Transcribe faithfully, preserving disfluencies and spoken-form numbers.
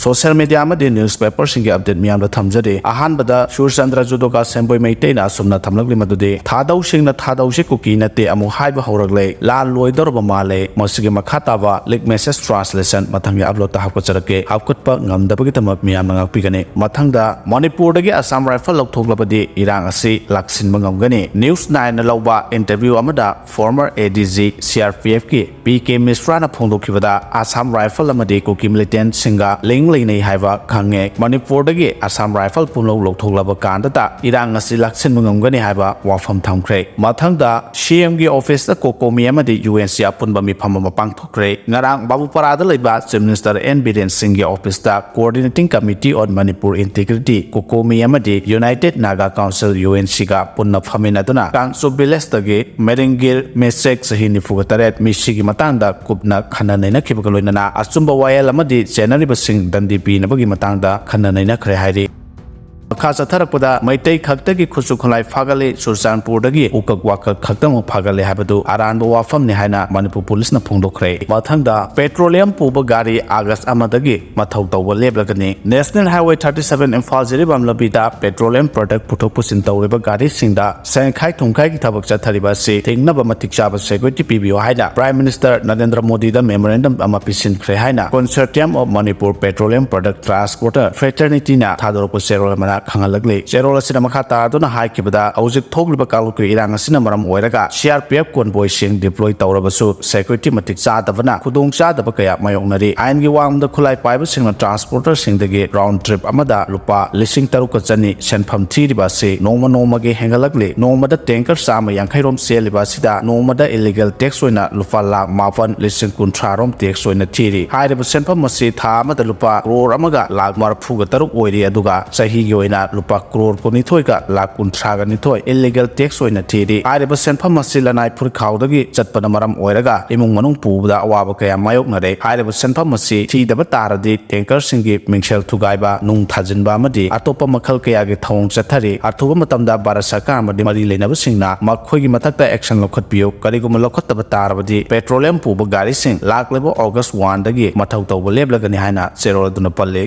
Social media ꯑꯃꯗꯤ news ꯄꯦꯄꯔꯁꯤꯡꯒꯤ update ꯃꯤꯌꯥꯝꯗ ꯊꯝꯖꯔꯤ꯫ ꯑꯍꯥꯟꯕꯗ ꯁꯨꯔꯆꯟꯗ꯭ꯔ ꯖꯨꯗꯣꯀꯥ ꯁꯦꯝꯕꯣꯏ ꯃꯩꯇꯩꯅ ꯑꯁꯨꯝꯅ ꯊꯝꯂꯛꯂꯤ ꯃꯗꯨꯗꯤ, ꯊꯥꯗꯧꯁꯤꯡꯅ ꯊꯥꯗꯧꯁꯤ ꯀꯨꯀꯤ ꯅꯠꯇꯦ ꯑꯃꯨꯛ ꯍꯥꯏꯕ ꯍꯧꯔꯛꯂꯦ, ꯂꯥꯟ ꯂꯣꯏꯗꯧꯔꯕ ꯃꯥꯜꯂꯦ꯫ ꯃꯁꯤꯒꯤ ꯃꯈꯥ ꯇꯥꯕ ꯂꯤꯛ ꯃꯦꯁꯦꯖ ꯇ꯭ꯔꯥꯟꯁꯂꯦꯁꯟ ꯃꯊꯪꯒꯤ ꯑꯞꯂꯣꯗꯇ ꯍꯥꯞꯀꯠꯆꯔꯛꯀꯦ꯫ ꯍꯥꯞꯀꯠꯄ ꯉꯝꯗꯕꯒꯤꯗꯃꯛ ꯃꯤꯌꯥꯝꯅ ꯉꯥꯛꯄꯤꯒꯅꯤ꯫ ꯃꯊꯪꯗ, ꯃꯅꯤꯄꯨꯔꯗꯒꯤ ꯑꯁꯥꯝ ꯔꯥꯏꯐꯜ ꯂꯧꯊꯣꯛꯂꯕꯗꯤ ꯏꯔꯥꯡ ꯑꯁꯤ ꯂꯥꯛꯁꯤꯟꯕ ꯉꯝꯒꯅꯤ꯫ ꯅ꯭ꯌꯨꯁ ꯅꯥꯏꯟꯅ ꯂꯧꯕ ꯏꯟꯇꯔꯚ꯭ꯌꯨ ꯑꯃꯗ former ADG CRPFꯀꯤ ꯄꯤ ꯀꯦ ꯃꯤꯁ꯭ꯔꯥꯅ ꯐꯣꯡꯗꯣꯛꯈꯤꯕꯗ, ꯑꯁꯥꯝ ꯔꯥꯏꯐꯜ ꯑꯃꯗꯤ ꯀꯨꯀꯤ ꯃꯤꯂꯤꯇꯦꯟꯠꯁꯤꯡꯒ ꯂꯤꯡ ꯂꯩꯅꯩ ꯍꯥꯏꯕ ꯈꯪꯉꯦ꯫ ꯃꯅꯤꯄꯨꯔꯗꯒꯤ ꯑꯁꯥꯝ ꯔꯥꯏꯐꯜ ꯄꯨꯝꯅꯃꯛ ꯂꯧꯊꯣꯛꯂꯕ ꯀꯥꯟꯗꯇ ꯏꯔꯥꯡ ꯑꯁꯤ ꯂꯥꯛꯁꯤꯟꯕ ꯉꯝꯒꯅꯤ ꯍꯥꯏꯕ ꯋꯥꯐꯝ ꯊꯝꯈ꯭ꯔꯦ꯫ ꯃꯊꯪꯗ, CMꯒꯤ ꯑꯣꯐꯤꯁꯇ COCOMI ꯑꯃꯗꯤ UNC ꯑꯄꯨꯟꯕ ꯃꯤꯐꯝ ꯑꯃ ꯄꯥꯡꯊꯣꯛꯈ꯭ꯔꯦ꯫ ꯉꯔꯥꯡ ꯕꯥꯕꯨꯄꯥꯔꯥꯗ ꯂꯩꯕ Chief Minister N ꯕꯤꯔꯦꯟ ꯁꯤꯡꯒꯤ ꯑꯣꯐꯤꯁꯇ Coordinating Committee on Manipur Integrity, COCOMI ꯑꯃꯗꯤ United Naga Council, UNCꯒ ꯄꯨꯟꯅ ꯐꯝꯃꯤꯟꯅꯗꯨꯅ ꯀꯥꯡꯆꯨꯞ ꯚꯤꯂꯦꯖꯇꯒꯤ ꯃꯦꯔꯤꯡꯒꯤꯔ ꯃꯦꯁꯦꯛ, ꯆꯍꯤ ꯅꯤꯐꯨꯒ ꯇꯔꯦꯠ, ꯃꯤꯁꯤꯒꯤ ꯃꯇꯥꯡꯗ ꯀꯨꯞꯅ ꯈꯟꯅ ꯅꯩꯅꯈꯤꯕꯒ ꯂꯣꯏꯅꯅ ꯑꯆꯨꯝꯕ ꯋꯥꯌꯦꯜ ꯑꯃꯗꯤ ꯆꯦꯟꯅꯔꯤꯕꯁꯤꯡ ꯗꯟꯗꯤ ꯄꯤꯅꯕꯒꯤ ꯃꯇꯥꯡꯗ ꯈꯟꯅ ꯅꯩꯅꯈ꯭ꯔꯦ ꯍꯥꯏꯔꯤ꯫ ꯃꯈꯥ ꯆꯠꯊꯔꯛꯄꯗ, ꯃꯩꯇꯩ ꯈꯛꯇꯒꯤ ꯈꯨꯠꯁꯨ ꯈꯨꯠꯂꯥꯏ ꯐꯥꯒꯠꯂꯤ, ꯆꯨꯔꯆꯥꯟꯄꯨꯔꯗꯒꯤ ꯎꯀꯛ ꯋꯥꯀꯛ ꯈꯛꯇꯃꯛ ꯐꯥꯒꯠꯂꯤ ꯍꯥꯏꯕꯗꯨ ꯑꯔꯥꯟꯕ ꯋꯥꯐꯝꯅꯤ ꯍꯥꯏꯅ ꯃꯅꯤꯄꯨꯔ ꯄꯨꯂꯤꯁꯅ ꯐꯣꯡꯗꯣꯛꯈ꯭ꯔꯦ꯫ ꯃꯊꯪꯗ, ꯄꯦꯇ꯭ꯔꯣꯂꯤꯌꯝ ꯄꯨꯕ ꯒꯥꯔꯤ ꯑꯥꯒꯁ ꯑꯃꯗꯒꯤ ꯃꯊꯧ ꯇꯧꯕ ꯂꯦꯞꯂꯒꯅꯤ꯫ National Highway thirty seven Imphal Jiribam ꯂꯝꯕꯤꯗ ꯄꯦꯇ꯭ꯔꯣꯂꯤꯌꯝ ꯄ꯭ꯔꯗꯛ ꯄꯨꯊꯣꯛ ꯄꯨꯁꯤꯟ ꯇꯧꯔꯤꯕ ꯒꯥꯔꯤꯁꯤꯡꯗ ꯁꯦꯟꯈꯥꯏ ꯊꯨꯝꯈꯥꯏꯒꯤ ꯊꯕꯛ ꯆꯠꯊꯔꯤꯕ ꯑꯁꯤ ꯊꯤꯡꯅꯕ ꯃꯇꯤꯛ ꯆꯥꯕ ꯁꯦꯀ꯭ꯌꯨꯔꯤꯇꯤ ꯄꯤꯕꯤꯌꯨ ꯍꯥꯏꯅ Prime Minister ꯅꯔꯦꯟꯗ꯭ꯔ ꯃꯣꯗꯤꯗ memorandum ꯑꯃ ꯄꯤꯁꯤꯟꯈ꯭ꯔꯦ ꯍꯥꯏꯅ Consortium of Manipur Petroleum Product Transporter Fraternityꯅ ꯊꯥꯗꯣꯔꯛꯄ ꯆꯦꯔꯣꯜ ꯑꯃꯅ ꯈꯪꯍꯜꯂꯛꯂꯤ꯫ ꯆꯦꯔꯣꯜ ꯑꯁꯤꯅ ꯃꯈꯥ ꯇꯥꯗꯨꯅ ꯍꯥꯏꯈꯤꯕꯗ, ꯍꯧꯖꯤꯛ ꯊꯣꯛꯂꯤꯕ ꯀꯥꯡꯂꯨꯞꯀꯤ ꯏꯔꯥꯡ ꯑꯁꯤꯅ ꯃꯔꯝ ꯑꯣꯏꯔꯒ CRPF convoyꯁꯤꯡ deploy ꯇꯧꯔꯕꯁꯨ ꯁꯦꯀ꯭ꯌꯨꯔꯤꯇꯤ ꯃꯇꯤꯛ ꯆꯥꯗꯕꯅ ꯈꯨꯗꯣꯡ ꯆꯥꯗꯕ ꯀꯌꯥ ꯃꯥꯌꯣꯛꯅꯔꯤ꯫ ꯑꯥꯏꯟꯒꯤ ꯋꯥꯡꯃꯗ ꯈꯨꯠꯂꯥꯏ ꯄꯥꯏꯕꯁꯤꯡꯅ transporterꯁꯤꯡꯗꯒꯤ round trip ꯑꯃꯗ ꯂꯨꯄꯥ ꯂꯤꯁꯤꯡ ꯇꯔꯨꯛꯀ ꯆꯅꯤ ꯁꯦꯟꯐꯝ ꯊꯤꯔꯤꯕ ꯑꯁꯤ ꯅꯣꯡꯃ ꯅꯣꯡꯃꯒꯤ ꯍꯦꯟꯒꯠꯂꯛꯂꯤ꯫ ꯅꯣꯡꯃꯗ tanker ꯆꯥꯝꯃ ꯌꯥꯡꯈꯩ ꯔꯣꯝ ꯆꯦꯜꯂꯤꯕ ꯑꯁꯤꯗ ꯅꯣꯡꯃꯗ illegal tax ꯑꯣꯏꯅ ꯂꯨꯄꯥ ꯂꯥꯈ ꯃꯥꯄꯟ ꯂꯤꯁꯤꯡ ꯀꯨꯟꯊ꯭ꯔꯥ ꯔꯣꯝ tax ꯑꯣꯏꯅ ꯊꯤꯔꯤ꯫ ꯍꯥꯏꯔꯤꯕ ꯁꯦꯟꯐꯝ ꯑꯁꯤ ꯊꯥ ꯑꯃꯗ ꯂꯨꯄꯥ ꯀ꯭ꯔꯣꯔ ꯑꯃꯒ ꯂꯥꯈ ꯃꯔꯤꯐꯨꯒ ꯇꯔꯨꯛ ꯑꯣꯏꯔꯤ, ꯑꯗꯨꯒ ꯆꯍꯤꯒꯤ ꯑꯣꯏꯅ ꯂꯨꯄꯥ ꯀ꯭ꯔꯣꯔ ꯀꯨꯟꯅꯤꯊꯣꯏꯒ ꯂꯥꯈ ꯀꯨꯟꯊ꯭ꯔꯥꯒ ꯅꯤꯊꯣꯏ ꯏꯂꯤꯒꯦꯜ ꯇꯦꯛꯁ ꯑꯣꯏꯅ ꯊꯤꯔꯤ꯫ ꯍꯥꯏꯔꯤꯕ ꯁꯦꯟꯐꯝ ꯑꯁꯤ ꯂꯅꯥꯏ ꯐꯨꯔꯤꯠꯈꯥꯎꯗꯒꯤ ꯆꯠꯄꯅ ꯃꯔꯝ ꯑꯣꯏꯔꯒ ꯏꯃꯨꯡ ꯃꯅꯨꯡ ꯄꯨꯕꯗ ꯑꯋꯥꯕ ꯀꯌꯥ ꯃꯥꯌꯣꯛꯅꯔꯦ꯫ ꯍꯥꯏꯔꯤꯕ ꯁꯦꯟꯐꯝ ꯑꯁꯤ ꯊꯤꯗꯕ ꯇꯥꯔꯗꯤ ꯇꯦꯡꯀꯔꯁꯤꯡꯒꯤ ꯃꯤꯡꯁꯦꯜ ꯊꯨꯒꯥꯏꯕ, ꯅꯨꯡ ꯊꯥꯖꯤꯟꯕ ꯑꯃꯗꯤ ꯑꯇꯣꯞꯄ ꯃꯈꯜ ꯀꯌꯥꯒꯤ ꯊꯧꯑꯣꯡ ꯆꯠꯊꯔꯤ꯫ ꯑꯊꯨꯕ ꯃꯇꯝꯗ ꯚꯥꯔꯠ ꯁꯔꯀꯥꯔ ꯑꯃꯗꯤ ꯃꯔꯤ ꯂꯩꯅꯕꯁꯤꯡꯅ ꯃꯈꯣꯏꯒꯤ ꯃꯊꯛꯇ ꯑꯦꯛꯁꯟ ꯂꯧꯈꯠꯄꯤꯌꯨ꯫ ꯀꯔꯤꯒꯨꯝꯕ ꯂꯧꯈꯠꯇꯕ ꯇꯥꯔꯕꯗꯤ ꯄꯦꯇ꯭ꯔꯣꯂꯤꯌꯝ ꯄꯨꯕ ꯒꯥꯔꯤꯁꯤꯡ ꯂꯥꯛꯂꯤꯕ ꯑꯣꯒꯁ ꯋꯥꯟꯗꯒꯤ ꯃꯊꯧ ꯇꯧꯕ ꯂꯦꯞꯂꯒꯅꯤ ꯍꯥꯏꯅ ꯆꯦꯔꯣꯜ ꯑꯗꯨꯅ ꯄꯜꯂꯤ꯫